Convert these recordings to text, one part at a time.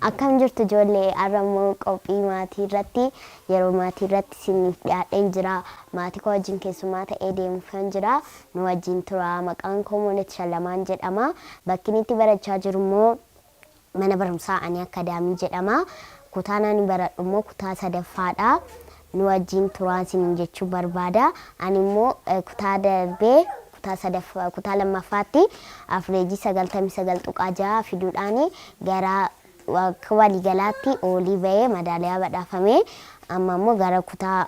Akkam jirtu ijoollee? Har'a immoo qophii maatii irratti, yeroo maatii irratti isiniif dhiyaadheen jira. Maatii koo wajjin keessummaa ta'ee deemuufan jira. Nu wajjin tura. Maqaan koo Moonet Shallamaan jedhama. Bakki inni itti barachaa jiru immoo mana barumsaa Ani Akadaamii jedhama. Kutaan ani baradhu immoo kutaa sadaffaadha. Nu wajjin turaa isiniin jechuu barbaada. Ani immoo kutaa darbee kutaa sadaffaa kutaa lammaffaatti afireejii 99.6 fiduudhaan gara akka waliigalaatti oolii bahee madaaliyaa badhaafamee amma immoo gara kutaa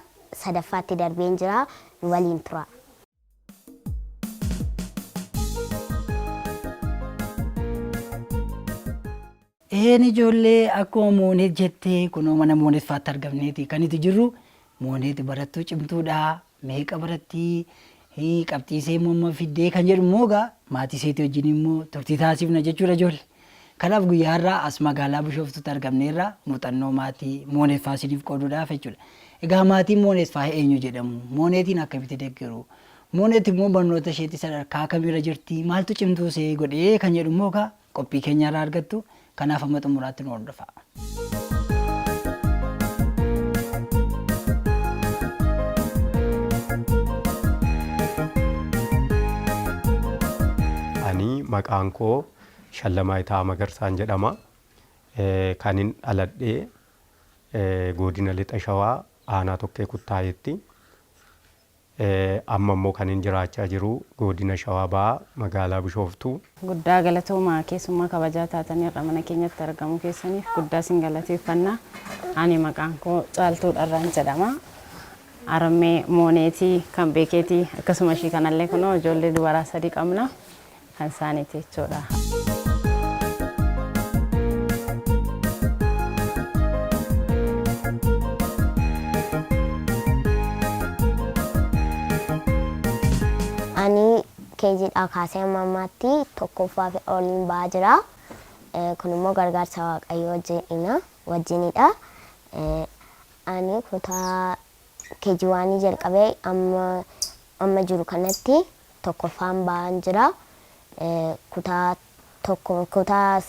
sadaffaatti darbeen jira. Nu waliin turaa. Eheen ijoollee, akkuma Mooneet jettee kunoo mana Mooneet faatti argamneeti kan itti jirru. Mooneet barattuu cimtuudha. Meeqa barattii, qabxii ishee immoo amma fiddee kan jedhu immoo egaa maatii isheetii wajjin immoo turtii taasifna jechuudha ijoollee. Kanaaf guyyaa har'aa as magaalaa Bishooftuutti argamneerra muuxannoo maatii Mooneet faa isiniif qooduudhaaf jechuudha. Egaa maatiin Mooneet faa eenyu jedhamu? Mooneetiin akkamitti deeggaru? Mooneet immoo barnoota isheetti sadarkaa kamirra jirti? Maaltu cimtuu ishee godhee kan jedhu immoo egaa qophii keenya irraa argattu. Kanaaf amma xumuraatti nu hordofaa. Ani maqaan koo Shallamaa Itaa Magarsaan jedhama. Kanin dhaladhe Godina Lixa Shawaa, Aanaa Tokkee Kuttaayeetti. Amma immoo kanin jiraachaa jiru Godina Shawaa Bahaa, Magaalaa Bishooftuu. Guddaa galatoomaa, keessummaa kabajaa taatanii har'a mana keenyatti argamuu keessaniif guddaa isin galateeffanna. Ani maqaan koo Caaltuu Dharraan jedhama. Harmee Mooneetii kan Beekeetii, akkasuma ishii kanallee kunoo ijoollee dubaraa 3 qabna, kan isaaniiti jechuudha. Ani keejiidhaa kaasee amma ammaatti tokkoffaa fi oliin ba'aa jira. Kun immoo gargaarsa Waaqayyoo wajjinidha. Ani kutaa keejii waanii jalqabee amma amma jiru kanatti tokkoffaan ba'aan jira. Kutaa tokko, kutaa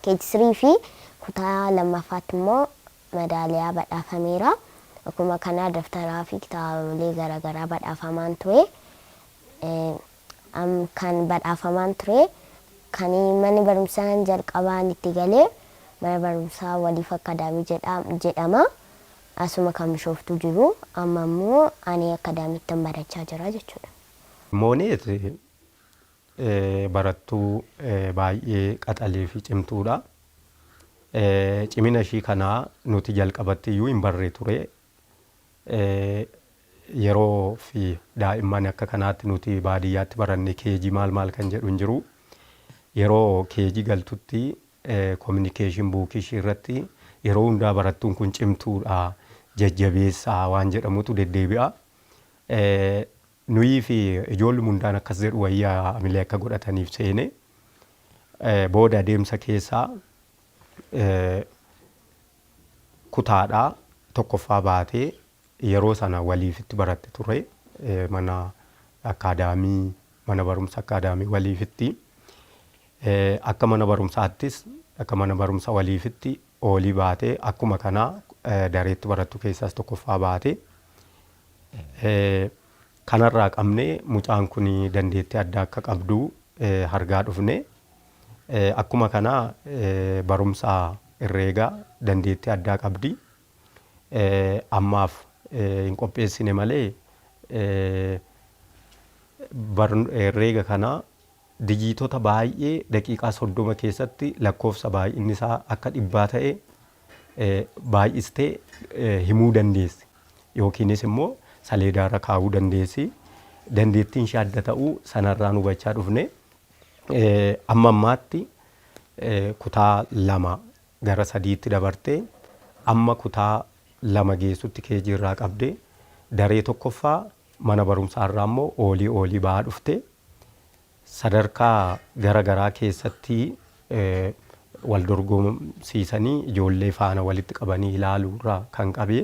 KG 3 fi kutaa lammaffaatti immoo madaaliyaa badhaafameera. Akkuma kana daftaraa fi kitaabolee garaagaraa badhaafamaan ture. Kan badhaafamaan ture kan manni barumsaan jalqabaan itti galee mana barumsaa Waliif Akkaadaamii jedhama. Asuma kan Bishooftuu jiru. Amma immoo ani akkaadaamiittan barachaa jira jechuudha. Mooneet barattuu baay'ee qaxalee fi cimtuudha. Cimina ishii kana nuti jalqabatti iyyuu hin barre ture. Yeroo fi daa'imman akka kanaatti nuti baadiyyaatti baranne keejii maal maal kan jedhu hin jiru. Yeroo keejii galtutti communication book ishii irratti yeroo hundaa barattuun kun cimtuudha, jajjabeessaa waan jedhamutu deddeebi'a. Nuyii fi ijoollum hundaan akkas jedhu wayyaa amilee akka godhataniif seene. Booda adeemsa keessaa kutaadhaa tokkoffaa baatee, yeroo sana Waliifitti baratte ture, mana akkaadaamii, mana barumsa akkaadaamii Waliifitti. Akka mana barumsaattis, akka mana barumsa Waliifitti oolii baatee, akkuma kanaa dareetti barattu keessaas tokkoffaa baate. Kanarraa qabnee mucaan kun dandeettii addaa akka qabdu argaa dhufne. Akkuma kanaa barumsa herreegaa dandeettii addaa qabdi. Ammaaf hin qopheessine malee herreega kana dijiitota baay'ee daqiiqaa 30 keessatti lakkoofsa baay'inni isaa akka dhibbaa ta'e baay'istee himuu dandeessi. Yookiinis immoo saleedaarra kaa'uu dandeessi. Dandeettiin ishee adda ta'uu sanarraan hubachaa dhufne. Amma ammaatti kutaa 2 gara 3tti dabarte, amma kutaa 2 geessutti keejii irraa qabde daree tokkoffaa, mana barumsaa irraa immoo oolii oolii ba'aa dhufte. Sadarkaa gara garaa keessatti wal dorgomsiisanii ijoollee faana walitti qabanii ilaaluu irraa kan qabe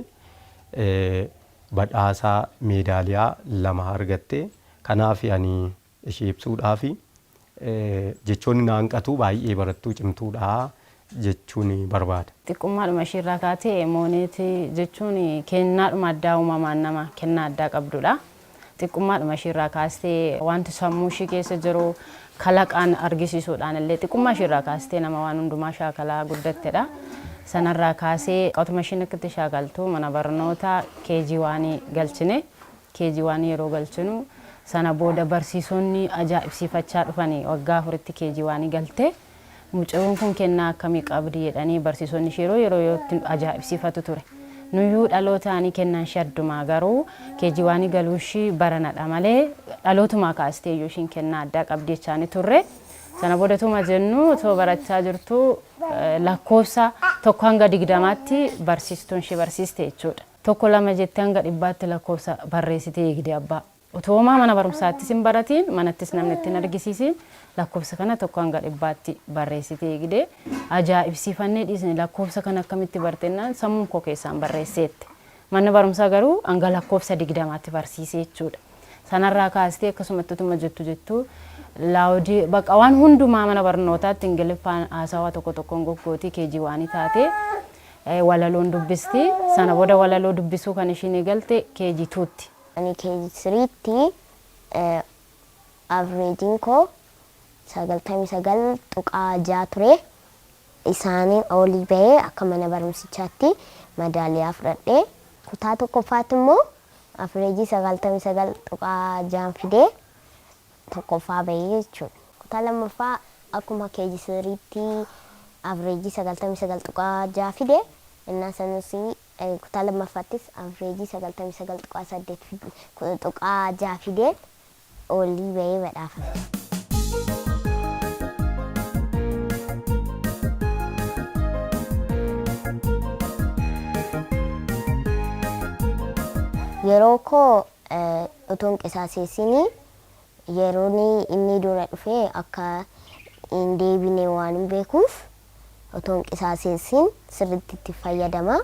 badhaasa meedaaliyaa 2 argatte. Kanaaf ani ishee ibsuudhaaf jechoonni na hanqatu, baay'ee barattuu cimtuudha. Jechuun barbaada. Xiqqummaadhuma ishiirraa kaatee Mooneetii jechuun kennaadhuma addaa uumamaan nama kennaa addaa qabdudha. Xiqqummaadhuma ishiirraa kaastee wanti sammuu ishii keessa jiru kalaqaan argisiisuudhaan illee xiqqummaa ishiirraa kaastee nama waan hundumaa shaakalaa guddattedha. Sanarraa kaasee qotuma ishiin akka itti shaakaltu mana barnootaa KG 1 galchine. KG 1 yeroo galchinu sana booda barsiisonni ajaa'ibsiifachaa dhufanii waggaa 4tti KG 1 galte. Mucayyoon kun kennaa akkamii qabdi jedhanii barsiisonni ishee yeroo yeroo yerootti ajaa'ibsiifatu ture. Nuyyuu dhalootaanii kennaan ishee addumaa, garuu KG 1 galuu ishii baranadha malee dhalootumaa kaastee iyyuu ishiin kennaa addaa qabdi jechaani turre. Sana booda tuma jennu otoo barachaa jirtu lakkoofsa 1 hanga 20tti barsiistuun ishee barsiiste jechuudha. Tokko lama jettee hanga dhibbaatti lakkoofsa barreessitee eegde abbaa. Otoo homaa mana barumsaattis hin baratiin, manattis namni itti hin argisiisiin lakkoofsa kana 1 hanga dhibbaatti barreessitee eegde. Ajaa'ibsiifannee dhiisne. Lakkoofsa kana akkamitti barte jennaan, sammuun koo keessaan barreesseette. Manni barumsaa garuu hanga lakkoofsa 20tti barsiise jechuudha. Sanarraa kaastee akkasumatti utuma jettu jettuu laawudii bakka waan hundumaa mana barnootaatti Ingiliffaan haasawaa tokko tokkoon goggootii KG 1 taatee walaloon dubbisti. Sana booda walaloo dubbisuu kan ishiin eegalte KG 2tti. Ani KG 3tti avreejiin koo 99.6 ture. Isaaniin olii bahee akka mana barumsichaatti madaaliyaa fudhadhe. Kutaa tokkoffaatti immoo avreejii 99.6 fidee tokkoffaa bahee jechuudha. Kutaa lammaffaa akkuma KG 3tti avreejii 99.6 fide. Innaa sanas kutaa lammaffaattis avreejii 99.8 tuqaa 6 fidee olii bahee badhaafame. Yeroo koo utuu hin qisaaseessinii yeroon inni dura dhufee akka hin deebine waanin beekuuf otoo hin qisaaseessin sirriitti itti fayyadama.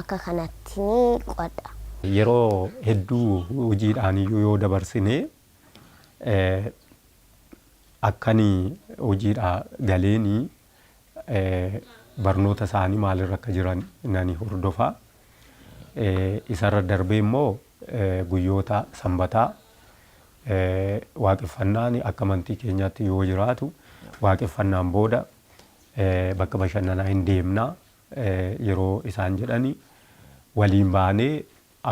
Akka kanattin qo'adha. Yeroo hedduu hojiidhaaniyyuu yoo dabarsine, akkani hojiidhaa galeeni barnoota isaanii maalirra akka jiran nani hordofa. Isarra darbee immoo guyyoota sanbataa waaqeffannaan akka amantii keenyaatti yoo jiraatu, waaqeffannaan booda bakka bashannanaa hin deemna yeroo isaan jedhani waliin baanee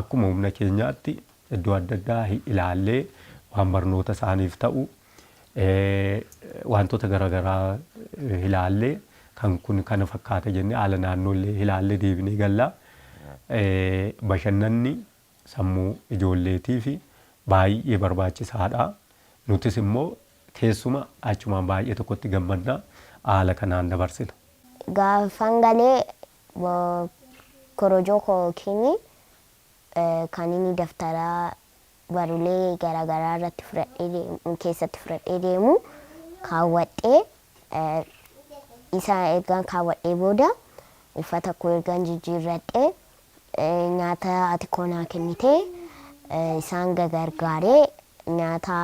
akkuma humna keenyaatti iddoo adda addaa ilaallee, waan barnoota isaaniif ta'u wantoota garaagaraa ilaallee, kan kun kana fakkaata jennee haala naannoollee ilaallee deebinee galla. Bashannanni sammuu ijoolleetiif baay'ee barbaachisaadha. Nutis immoo keessuma achumaan baay'ee tokkotti gammadna, haala kanaan dabarsina. Gaafan galee korojoo koo yookiin kan inni daftaraa baruulee garaagaraa irratti fudhadhee deemu keessatti fudhadhee deemu kaawwadhee, isa ergaan kaawwadhee booda uffata koo ergaan jijjiirradhee, nyaata ati koo naa kennite isaan gagargaaree, nyaata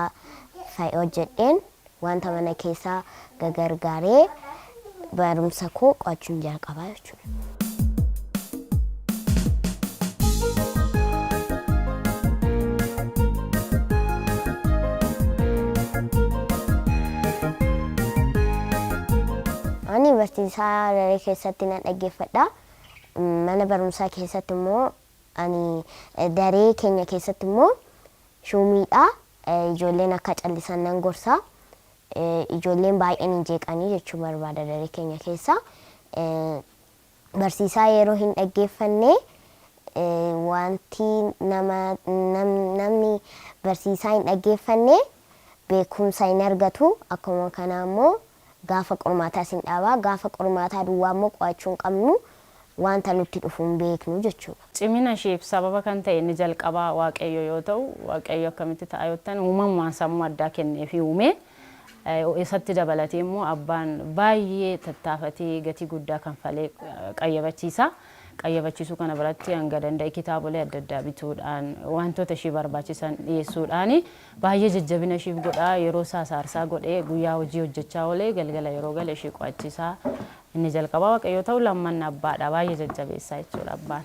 fa'i hojjedheen, wanta mana keessaa gagargaaree barumsa koo qo'achuun jalqabaa jechuudha. Ani barsiisaa daree keessatti nan dhaggeeffadha. Mana barumsaa keessatti immoo ani daree keenya keessatti immoo shuumiidha. Ijoolleen akka callisan nan gorsa. Ijoolleen baay'een hin jeeqanii jechuu barbaada daree keenya keessa. Barsiisaa yeroo hin dhaggeeffanne, wanti nama namni barsiisaa hin dhaggeeffanne beekumsa hin argatu. Akkuma kanaa immoo gaafa qormaataas hin dhaaba. Gaafa qormaataa duwwaa immoo qo'achuu hin qabnu, wanta nutti dhufu hin beeknu jechuudha. Cimina isheef sababa kan ta'e inni jalqabaa Waaqayyo yoo ta'u, Waaqayyo akkamitti ta'a yoo ta'an, uumamumaan sammuu addaa kenneefii uume. Isatti dabalatee immoo abbaan baay'ee tattaafatee gatii guddaa kanfalee qayyabachiisa. Qayyabachiisuu kana biratti hanga danda'e kitaabolee adda addaa bituudhaan, wantoota ishii barbaachisan dhiyeessuudhaan baay'ee jajjabina ishiif godhaa. Yeroo isaa saarsaa godhee, guyyaa hojii hojjechaa oolee, galgala yeroo gale ishii qo'achiisaa. Inni jalqabaa Waaqayyo ta'u, lammanni abbaadha, baay'ee jajjabeessaa jechuudha abbaan.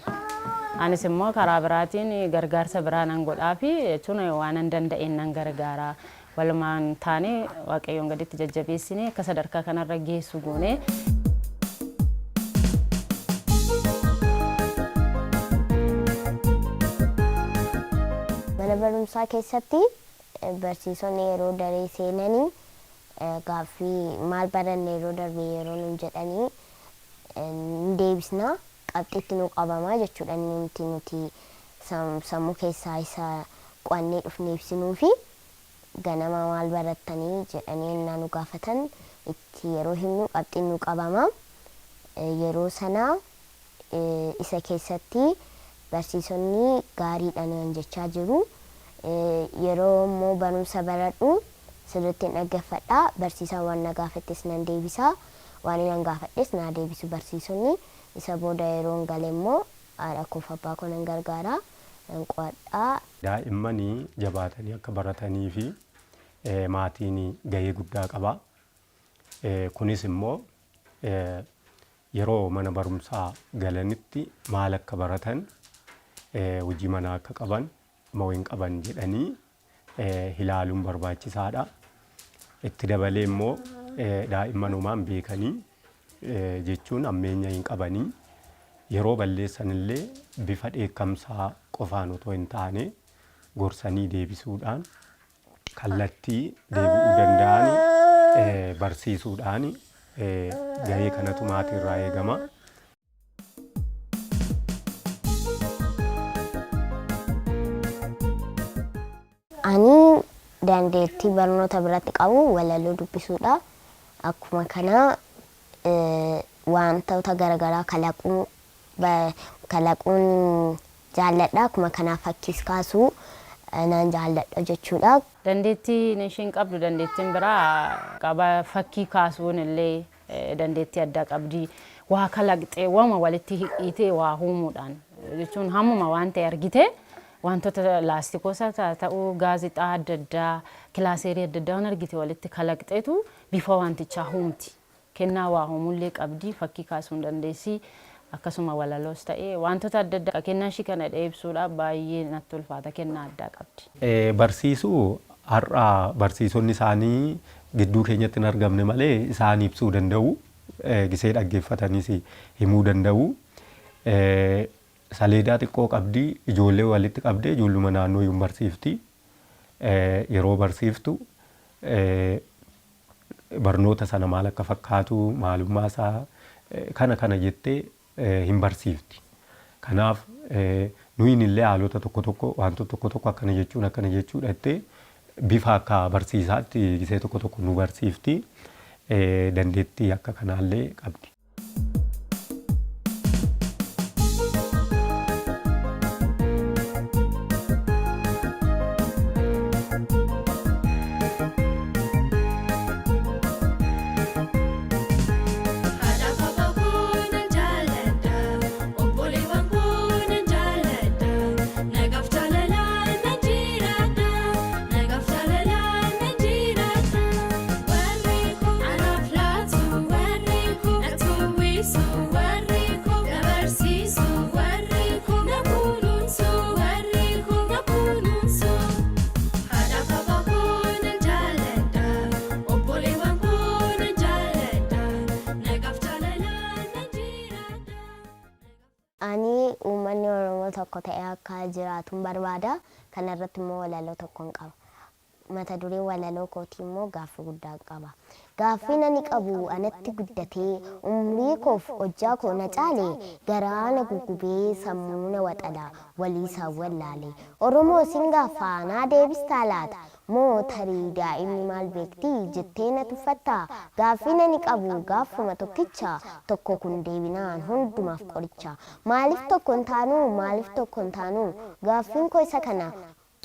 Anis immoo karaa biraatiin gargaarsa biraa nan godhaa fi jechuun waan an danda'een nan gargaara. Walumaan taane Waaqayyoon gaditti jajjabeessine akka sadarkaa kanarra geessu goone. Mana barumsaa keessatti barsiisonni yeroo daree seenanii gaaffii maal baranne yeroo darbe yeroo nun jedhanii ni deebisna, qabxiitti nu qabama jechuudha. Inni nuti sammuu keessaa isa qo'annee dhufne ibsinuu fi ganama maal barattanii jedhanii ennaa nu gaafatan itti yeroo himnu qabxiin nu qabama. Yeroo sana isa keessatti barsiisonni gaariidha nuun jechaa jiru. Yeroo immoo barumsa baradhu sirriittin dhaggeeffadha. Barsiisaan waan na gaafates nan deebisa. Waan nan gaafadhes naa deebisu barsiisonni. Isa booda yeroon gale immoo haadha koof abbaa koo nan gargaara. Nan qo'adha. Daa'imman jabaatanii akka baratanii fi maatiin gahee guddaa qaba. Kunis immoo yeroo mana barumsaa galanitti maal akka baratan, hojii manaa akka qaban moo hin qaban jedhanii ilaaluun barbaachisaadha. Itti dabalee immoo daa'imman homaan beekanii jechuun hammeenya hin qabanii, yeroo balleessan illee bifa dheekkamsaa qofaan otoo hin taane gorsanii deebisuudhaan, kallattii deebi'uu danda'an barsiisuudhaan gahee kanatu maatii irraa eegama. Ani dandeettii barnoota biratti qabu walaloo dubbisuudha. Akkuma kana wantoota garaagaraa kalaquun jaalladha. Akkuma kanaa fakkiis kaasuu nan jaalladha jechuudha. Dandeettiin ishiin qabdu, dandeettiin biraa qaba, fakkii kaasuun illee dandeettii addaa qabdi. Waa kalaqxee, waama walitti hidhiitee waa uumuudhaan, jechuun hammuma waan ta'e argite, wantoota laastikoos haa ta'uu, gaazexaa adda addaa, kilaaseerii adda addaa waan argite walitti kalaqxeetu bifa wantichaa uumti. Kennaa waa uumullee qabdi, fakkii kaasuu hin dandeessi. Akkasuma walaloos ta'ee wantoota adda addaa kennaa ishii kana ibsuudhaaf baay'ee natti ulfaata, kennaa addaa qabdi. Barsiisuu har'a barsiisonni isaanii gidduu keenyatti hin argamne malee isaan ibsuu danda'u. Gisee dhaggeeffataniis himuu danda'u. Saleedaa xiqqoo qabdi, ijoollee walitti qabdee ijoolluma naannoo hin barsiifti. Yeroo barsiiftu barnoota sana maal akka fakkaatu, maalummaa isaa kana kana jettee hin barsiifti. Kanaaf nuyin illee haalota tokko tokko, wantoota tokko tokko akkana jechuun akkana jechuudha jettee bifa akka barsiisaatti gisee tokko tokko nu barsiifti. Dandeettii akka kanaallee qabdi. Haadha abbaa koo nan jaalladha, obboleewwan koo nan jaalladha, nagaaf jaalalaan nan jiraadha, nagaaf jaalalaan nan jiraadha. Warri koo anaaf laatu, warri koo na tuwwisu, warri koo na barsiisu, warri koo na kunuunsu, warri koo na kunuunsu. Haadha abbaa koo nan jaalladha, obboleewwan koo nan jaalladha, nagaaf jaalalaan nan jiraadha. Ani uummanni Oromoo tokko ta'ee akka jiraatuun barbaada. Kana irratti immoo walaloo tokkon qaba. Mata dureen walaloo kootii immoo gaaffii guddaan qaba. Gaaffiin ani qabu anatti guddatee, umrii koof hojjaa koo na caale, garaa na guggubee sammuu na waxala walii isaan wallaale. Oromoo sin gaaffaa, naa deebistaa laata? Moo tarii daa'imni maal beekti jettee na tuffattaa? Gaaffiin ani qabu gaaffuma tokkicha, tokko kun deebinaan hundumaaf qoricha. Maaliif tokko hin taanuu? Maaliif tokko hin taanuu? Gaaffiin koo isa kana.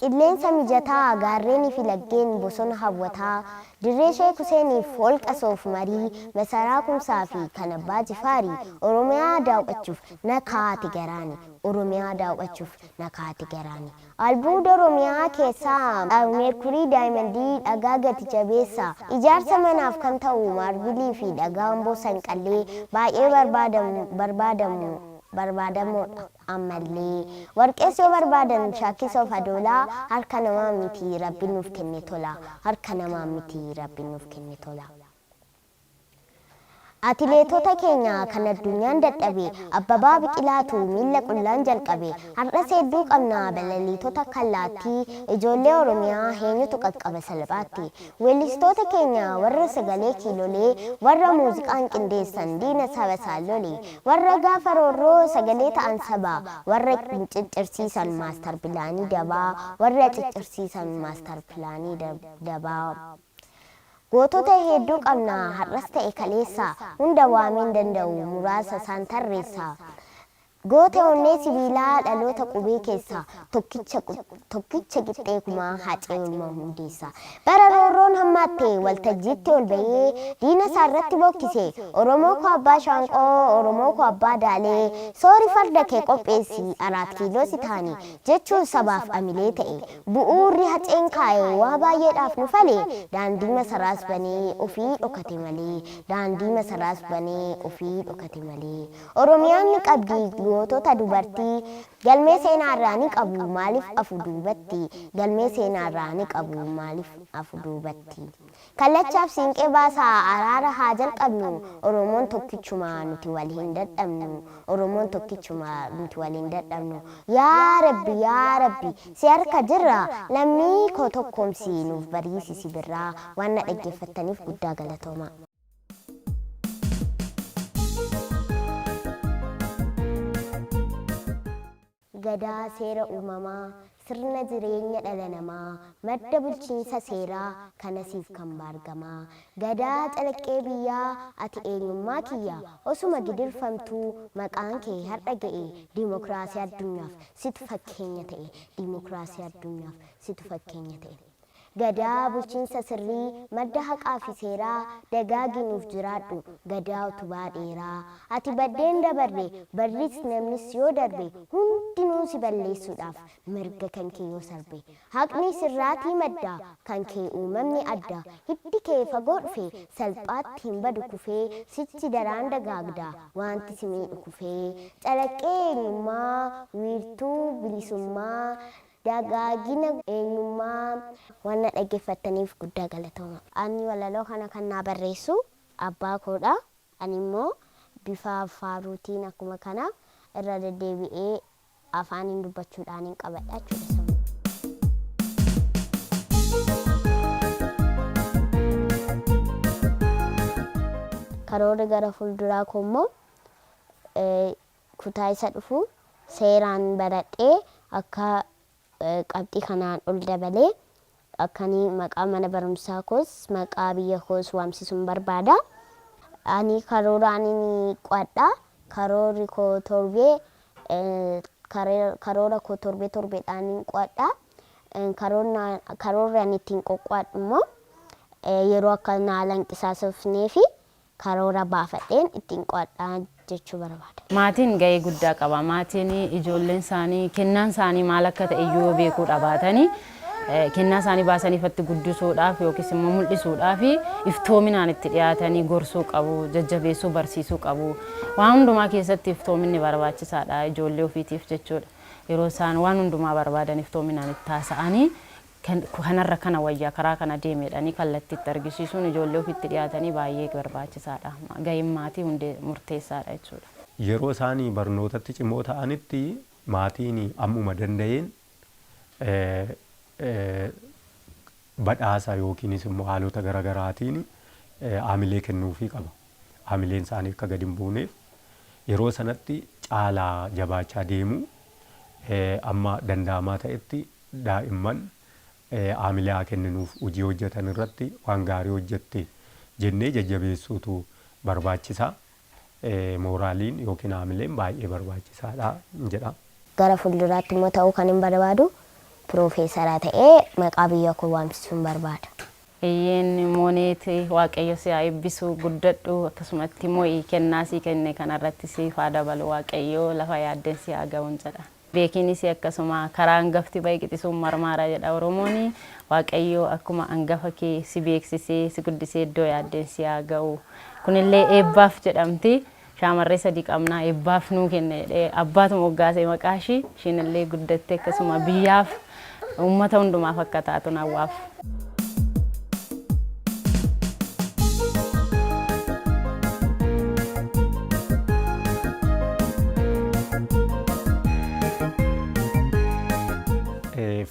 Qilleensa mijataa, gaarreenii fi laggeen bosona hawwataa, dirree Sheek Huseeniif holqa soof marii, masaraa kumsaa fi kan abbaa jifaarii, Oromiyaa daawwachuuf na kaate garaani, Oromiyaa daawwachuuf na kaate garaani. Albuuda Oromiyaa keessaa meerkurii, daayimandii, dhagaa gati jabeessa, ijaarsa manaaf kan ta'u maarbilii fi dhagaa amboo sanqallee baay'ee barbaadamu barbaadamu barbaadamoodha ammallee. Warqees yoo barbaadan shaakkisoof adoolaa harka namaa miti rabbi nuuf kenne tola harka namaa miti rabbi nuuf kenne tola. Atileetota keenya kan addunyaan dadhabe Abbabaa Biqilaatu miilla qullaan jalqabe. Har'as hedduu qabna balaliitota kallaattii ijoollee Oromiyaa eenyutu qaqqaba salphaatti. Weellistoota keenya warra sagalee kiilolee warra muuziqaan qindeessan diina saba isaan lole warra gaafa roorroo sagalee ta'an saba warra ciccirsiisan maastar pilaanii dabaa warra ciccirsiisan maastar pilaanii dabaa. Gootota hedduu qabna har'as ta'e kaleessa hunda waameen danda'u muraasa isaan tarreessa. Goota onnee sibiilaa dhaloota qubee keessa tokkicha tokkicha qixxee kumaa Hacee Olmaa Hundeessa. Bara roorroon hammaatte waltajjiitti ol bahee diina isaa irratti bokkise Oromoo koo abbaa shaanqoo Oromoo koo abbaa daalee soori farda kee qopheessi araat kiiloo si taani jechuun sabaaf amilee ta'e. Bu'uurri Haceen kaa'e waa baay'eedhaaf nu fale daandii masaraas banee ofii dhokate malee daandii masaraas banee ofii dhokate malee. Oromiyaan ni qabdi gootota dubartii galmee seenaarraa ni qabu maaliif afu duubatti galmee seenaarraa ni qabu maaliif afu duubatti. Kallachaaf siinqee baasaa araara haa jalqabnu Oromoon tokkichuma nuti wal hin dadhabnu Oromoon tokkichuma nuti wal hin dadhabnu. Yaa Rabbi yaa Rabbi si harka jirra lammii koo tokkoomsi nuuf bariisisi birraa waan na dhaggeeffattaniif guddaa galatoomaa. Gadaa seera uumamaa, sirna jireenya dhala namaa, madda bulchiinsa seeraa, kanasiif kan baargamaa. Gadaa calaqqee biyyaa, ati eenyummaa kiyya, osuma gidirfamtuu maqaan kee har'a ga'e, dimokiraasii addunyaaf situ fakkeenya ta'e, dimokiraasii addunyaaf situ fakkeenya ta'e. Gadaa bulchiinsa sirrii, madda haqaa fi seeraa, dagaagi nuuf jiraadhu, gadaa utubaa dheeraa. Ati baddeen dabarre, barris namnis yoo darbe, hundinuu si balleessuudhaaf mirga kan kee yoo sarbe. Haqni sirraatii madda, kan kee uumamni adda, hiddi kee fagoo dhufe, salphaatti hin badu kufee, sichi daraan dagaagda, wanti si miidhu kufee. Calaqqee eenyummaa, wiirtuu bilisummaa, dagaagina eenyummaa waan na dhaggeeffattaniif guddaa galatooma. Ani walaloo kana kan naa barreessu abbaa koodha. Ani immoo bifa faaruutiin akkuma kana irra deddeebi'ee afaaniin dubbachuudhaan hin qabadha jechuudha. Karoorri gara fuulduraa koo immoo kutaa isa dhufu seeraan baradhee akka qabxii kanaan ol dabalee akkanii maqaa mana barumsaa koos maqaa biyya koos waamsisuun barbaada. Ani karooraan qo'adha. Karoorri koo torbee karoora koo torbee torbeedhaan qo'adha. Karoorri ani ittiin qoqqo'adhu immoo yeroo akka naa lanqisaasofnee fi karoora baafadheen ittiin qo'adha jechuu barbaada. Maatiin gahee guddaa qaba. Maatiin ijoolleen isaanii kennaan isaanii maal akka ta'e iyyuu beekuu dhabaatanii kennaa isaanii baasanii ifatti guddisuudhaaf yookiis immoo mul'isuudhaaf iftoominaan itti dhiyaatanii gorsuu qabu, jajjabeessuu, barsiisuu qabu. Waan hundumaa keessatti iftoominni barbaachisaadha ijoollee ofiitiif jechuudha. Yeroo isaan waan hundumaa barbaadan iftoominaan itti haasa'anii kanarra kana wayyaa karaa kana deemedhanii kallattii itti argisiisuun ijoollee ofiitti dhiyaatanii baay'ee barbaachisaadha. Gaheen maatii hundee murteessaadha jechuudha. Yeroo isaanii barnootatti cimoo ta'anitti maatiin ammuma danda'een badhaasa yookiinis immoo haalota garaagaraatiin haamilee kennuufii qaba. Haamileen isaanii akka gadi hin buuneef yeroo sanatti caalaa jabaachaa deemu amma danda'amaa ta'etti daa'imman haamilee haa kenninuuf hojii hojjetan irratti waan gaarii hojjette jennee jajjabeessuutu barbaachisa. Mooraaliin yookiin haamileen baay'ee barbaachisaadha jedha. Gara fuulduraatti immoo ta'uu kan hin barbaadu Piroofeesara ta'ee maqaa biyya koo waamsisuun barbaada. Eeyyeen Mooneet, Waaqayyo si haa eebbisu, guddadhu, akkasumatti mo'i, kennaa sii kenne kanarratti siif haa dabalu Waaqayyo, lafa yaaddeen si haa ga'uun jedha. Beekiinis akkasuma karaa hangafti bahe qixisuun marmaara jedha Oromoon. Waaqayyo akkuma hangafa kee si beeksisee si guddisee iddoo yaaddeen si haa ga'u. Kunillee eebbaaf jedhamti. Shaamarree sadii qabnaa, eebbaaf nuu kenne jedhee abbaatu moggaasee maqaa ishii. Ishiinillee guddattee akkasuma biyyaaf uummata hundumaaf akka taatu hawwaaf.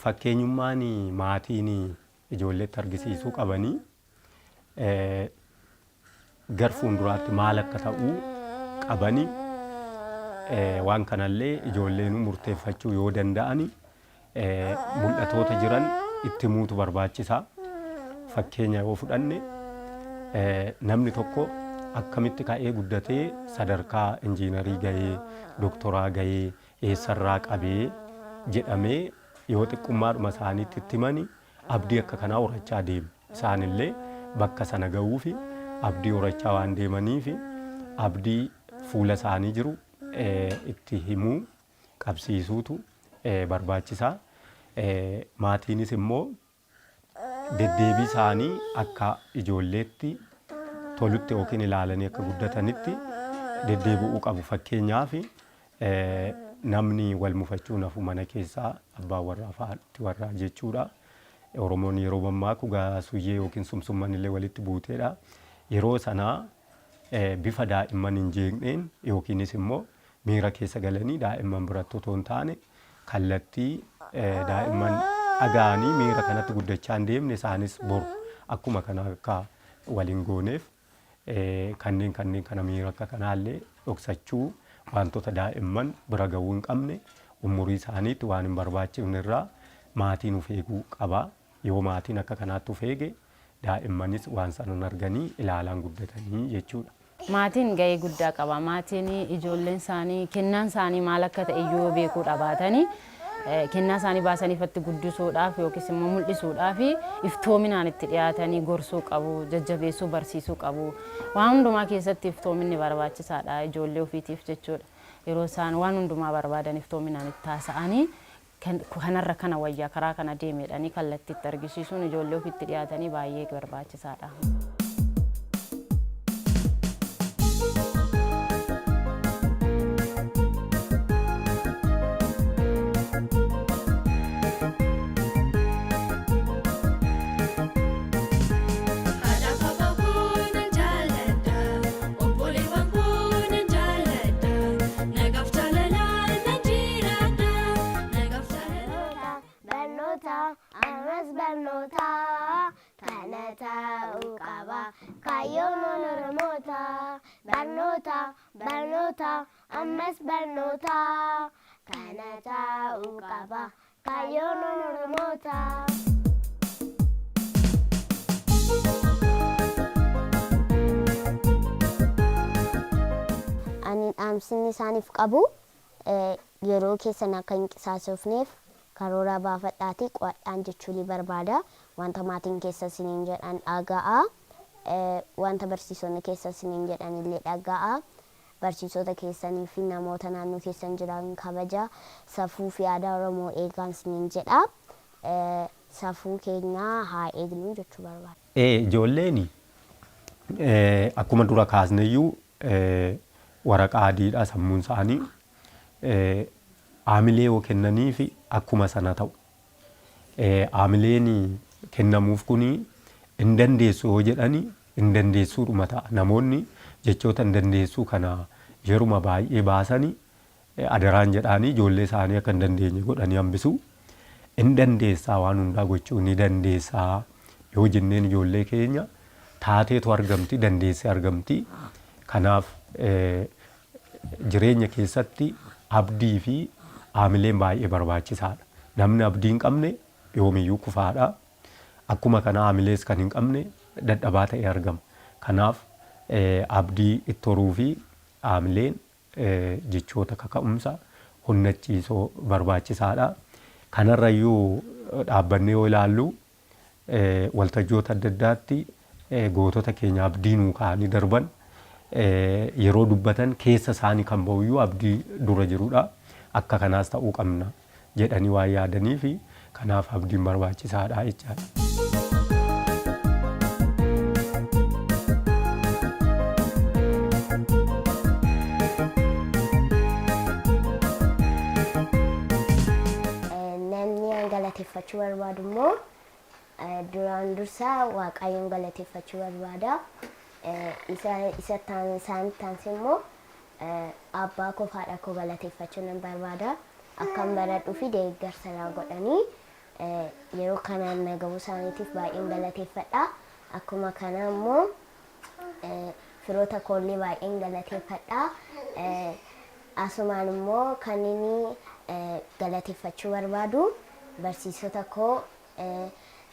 Fakkeenyummaan maatiin ijoolleetti argisiisuu qabanii gar fuulduraatti maal akka ta'uu qabanii, waan kanallee ijoolleen murteeffachuu yoo danda'ani mul'atoota jiran itti himuutu barbaachisa. Fakkeenya yoo fudhanne, namni tokko akkamitti ka'ee guddatee sadarkaa injiinarii gahee, doktoraa gahee, eessarraa qabee jedhamee yoo xiqqummaadhuma isaaniitti itti himani, abdii akka kanaa horachaa deemu. Isaanillee bakka sana gahuufi abdii horachaa waan deemaniifi abdii fuula isaanii jiru itti himuu qabsiisuutu barbaachisaa. Maatiinis immoo deddeebii isaanii akka ijoolleetti tolutti yookiin ilaalanii akka guddatanitti deddeebi'uu qabu. Fakkeenyaaf, namni wal mufachuu nafu mana keessaa abbaan warraa fi haadhi warraa jechuudha. Oromoon yeroo mammaaku gaasuyyee yookiin sumsumman illee walitti buuteedha. Yeroo sanaa bifa daa'imman hin jeeqneen yookiinis immoo miira keessa galanii daa'imman biratti otoo hin taane, kallattii daa'imman dhaga'anii miira kanatti guddachaa hin deemne, isaanis boru akkuma kana akka wal hin gooneef, kanneen kana miira akka kanaallee dhoksachuu, wantoota daa'imman bira gahuu hin qabne, umurii isaaniitti waan hin barbaachifne irraa maatiin of eeguu qaba. Yoo maatiin akka kanaatti of eege, daa'immanis waan sanan arganii ilaalaan guddatanii jechuudha. Maatiin gahee guddaa qaba. Maatiin ijoolleen isaanii kennaan isaanii maal akka ta'e yoo beekuu dhabaatanii, kennaa isaanii baasanii ifatti guddisuudhaaf yookiis immoo mul'isuudhaaf iftoominaan itti dhiyaatanii gorsuu qabu, jajjabeessuu, barsiisuu qabu. Waan hundumaa keessatti iftoominni barbaachisaadha ijoollee ofiitiif jechuudha. Yeroo isaan waan hundumaa barbaadan iftoominaan itti haasa'anii, kanarra kana wayyaa, karaa kana deemedhanii kallattiitti argisiisuun ijoollee ofiitti dhiyaatanii baay'ee barbaachisaadha. Haadhaaf abbaa koo nan jaalladha. Obboleewwan koo nan jaalladha. Nagaaf jaalalaan nan jiraadha. Nagaaf jaalalaan. Barnoota, ammas barnoota, kana ta'uu qaba. Kaayyoon Oromoota. Barnoota, barnoota, ammas barnoota, kana ta'uu qaba. Kaayyoon Oromoota. Ani dhaamsinni isaaniif qabu, yeroo keessan akka hin qisaasofneef karoora baafadhaatii qo'adhaan jechuu ni barbaada. Wanta maatiin keessa isiniin jedhan dhaga'a. Wanta barsiisonni keessa isiniin jedhan illee dhaga'a. Barsiisota keessanii fi namoota naannoo keessan jiran kabaja. Safuu fi aadaa Oromoo eegaan isiniin jedha. Safuu keenya haa eegnu jechuu barbaada. Ijoolleen akkuma dura kaasneyyuu waraqaa adiidha sammuun isaanii, haamilee yoo kennaniif akkuma sana ta'u. Haamileen kennamuuf kuni hin dandeessu yoo jedhani hin dandeessuudhuma ta'a. Namoonni jechoota hin dandeessuu kana yeruma baay'ee baasani adaraan jedhaanii ijoollee isaanii akka hin dandeenye godhanii hambisu. Hin dandeessaa, waan hundaa gochuu ni dandeessaa yoo jenneen, ijoollee keenya taateetu argamti, dandeessee argamti. Kanaaf jireenya keessatti abdii fi haamileen baay'ee barbaachisaadha. Namni abdii hin qabne yoomiyyuu kufaadha. Akkuma kana haamilees kan hin qabne dadhabaa ta'ee argama. Kanaaf abdii itti horuu fi haamileen jechoota kaka'umsa honnachiisoo barbaachisaadha. Kanarrayyuu Dhaabbannee yoo ilaallu waltajjoota adda addaatti gootota keenya abdii nuu kaa'anii darban yeroo dubbatan keessa isaanii kan ba'uyyuu abdii dura jirudha. Akka kanaas ta'uu qabna jedhanii waan yaadanii fi kanaaf abdiin barbaachisaadha jechaadha. Namni an galateeffachuu barbaadu immoo duraan dursa Waaqayyoon galateeffachuu barbaada. Isa isa isaan taansee immoo abbaa koo fi haadha koo galateeffachuu nan barbaada. Akkan baradhuu fi deeggarsa naa godhanii yeroo kanaan na gahuu isaaniitiif baay'een galateeffadha. Akkuma kana immoo firoota koollee baay'een galateeffadha. Asumaan immoo kan inni galateeffachuu barbaadu barsiisota koo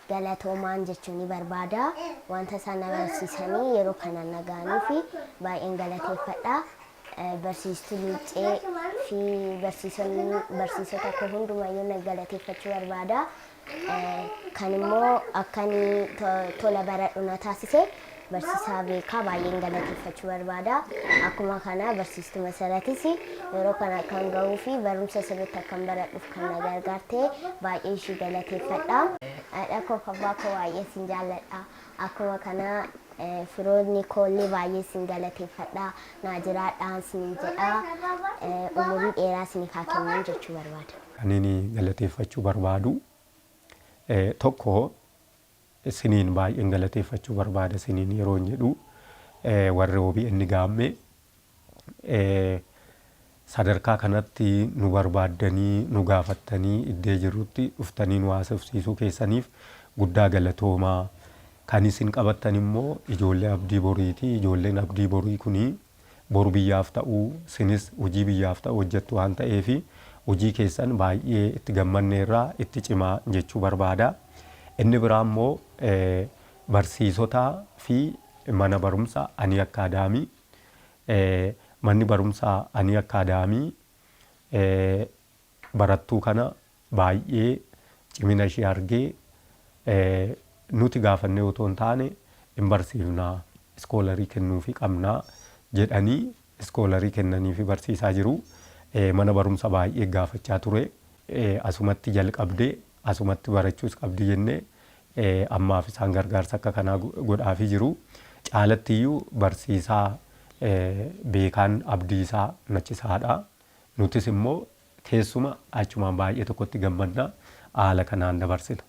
galatoomaan jechuu ni barbaada. Wanta isaan na barsiisanii yeroo kanaan na gahanii fi baay'een galateeffadha. Barsiistuu Luuccee fi barsiisonni barsiisota koo hundumayyuu na galateeffachuu barbaada. Kan immoo akka inni tola baradhu na taasise barsiisaa Beekaa baay'een galateeffachuu barbaada. Akkuma kana barsiistuu Masaratis yeroo kana akkan gahuu fi barumsa sirriitti akkan baradhuuf kan na gargaarte baay'ee ishii galateeffadha. Haadha koo fi abbaa koo baay'ee sin jaalladha. Akkuma kana firoonni koollee baay'ee sin galateeffadha. Naa jiraadhaan sinin jedha. Umurii dheeraa isiniif haa kennu jechuu barbaada. Kan inni galateeffachuu barbaadu tokko siniin baay'een galateeffachuu barbaada. Siniin yeroo hin jedhu warri OBN Gaammee sadarkaa kanatti nu barbaaddanii nu gaafattanii iddee jirrutti dhuftanii nu haasofsiisuu keessaniif guddaa galatoomaa. Kan isin qabattan immoo ijoollee abdii boriiti. Ijoolleen abdii borii kuni boru biyyaaf ta'uu, sinis hojii biyyaaf ta'u hojjettu waan ta'eef hojii keessan baay'ee itti gammanneerraa itti cimaa jechuu barbaada. Inni biraa immoo barsiisotaa fi mana barumsa Anii Akkaadaamii. Manni barumsaa Anii Akkaadaamii barattuu kana baay'ee cimina ishee argee nuti gaafannee otoo hin taane hin barsiifnaa, iskoolarii kennuufii qabnaa jedhanii iskoolarii kennaniifi barsiisaa jiru. Mana barumsa baay'ee gaafachaa ture. Asumatti jalqabdee asumatti barachuus qabdi jennee ammaaf isaan gargaarsa akka kanaa godhaafii jiru. Caalattiyyuu barsiisaa Beekaan Abdiisaa Nachisaadha. Nutis immoo keessuma achumaan baay'ee tokkotti gammadna, haala kanaan dabarsina.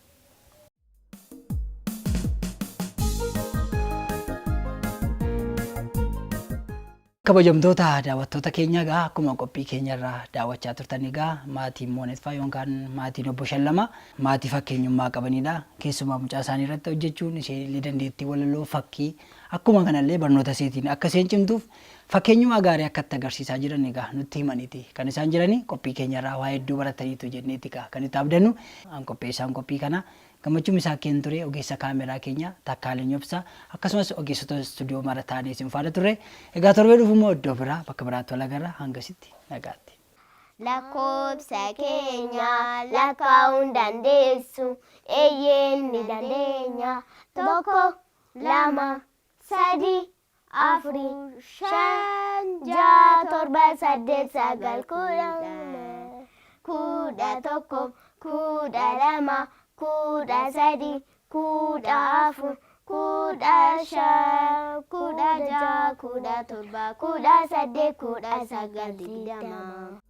Kabajamtoota daawwattoota keenya, egaa akkuma qophii keenya irraa daawwachaa turtan, egaa maatiin Moonetfaa yookaan maatiin obbo Shallama maatii fakkeenyummaa qabanidha. Keessumaa mucaa isaanii irratti hojjechuun isheen illee dandeettii walaloo, fakkii, akkuma kanallee barnoota isheetiin akka isheen cimtuuf fakkeenyummaa gaarii akka itti agarsiisaa jiran egaa nutti himaniiti kan isaan jirani. Qophii keenya irraa waa hedduu barataniitu jenneeti egaa kan itti abdannu. An qopheessaan qophii kana Gammachuu Misaakkeen ture, ogeessa kaameraa keenya Takkaaleen Yobsa, akkasumas ogeessota istuudiyoo mara taanee isin faana turre. Egaa torbee dhufu immoo iddoo biraa bakka biraatti wal agarra, hangasitti nagaatti. Lakkoobsa keenya lakkaa'uun dandeessu? Eeyyeen, ni dandeenya. 1, 2, 3, 4, 5, 6, 7, 8, 9, 10, 11, 12, 13, 14, 15, 16, 17, 18, 19, 20.